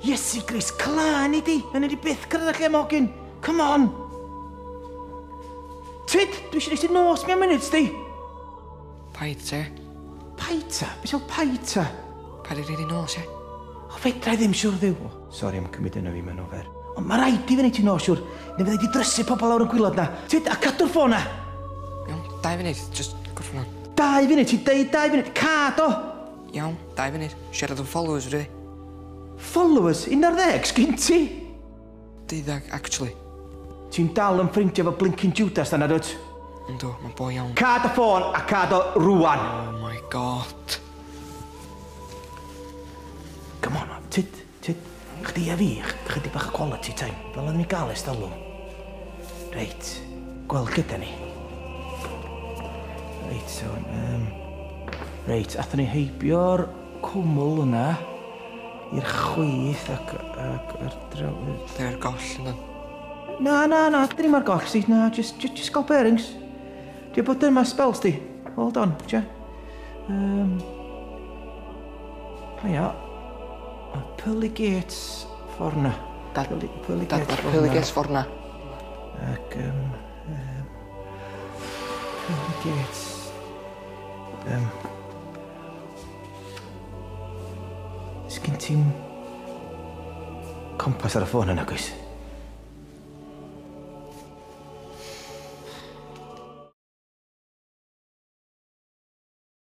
Iesu Grist, clan i di. Na ni di byth cyrraedd y lle mogyn. Come on. Tyd, dwi eisiau neud nos mi am munud, sti. Paid te. Paid ta? Be sy'n paid ta? Paid i rili nos, ie? O, fedra i ddim, siwr ddiw. Sori am cymryd yna fi, mae'n ofer. Ond mae rhaid i fi wneud ti nos, siwr. Neu fydda i di drysu pobl lawr yn gwylod na. Tyd, a cadw'r ffôn na. Iawn, 2 funud, just gorffen hwn. 2 funud, ti'n deud 2 funud, cad o! Iawn, 2 funud. Siarad am followers, rydw i. Followers? 11, sgyn ti? 12, actually. Ti'n dal yn ffrindiau efo blinking Judas dan dwyt? Yndw, mae'n boi iawn. Cad y ffôn a cad o rwan. Oh my God. Come on, man. Tyd, tyd. Chdi a fi, chydig bach o quality time. Fel oedden ni gael ers talwm. Reit, gweld gyda ni. Reit, so, reit, athon ni heibio'r cwmwl yna i'r chwith ac ar draw... Dwi ar goll ynddo. Na, na, na, dyn ni'n ar goll, sti. Na, just gael bearings. Dwi'n bod yma spells, di. Hold on, tia. O ia. Pearly Gates ffordd na. Dad, Pearly Dad, Gates ma'r Pearly Gates ffordd na. Ac, Pearly Gates... Sgyn ti'n compass ar y ffôn yna, gwys?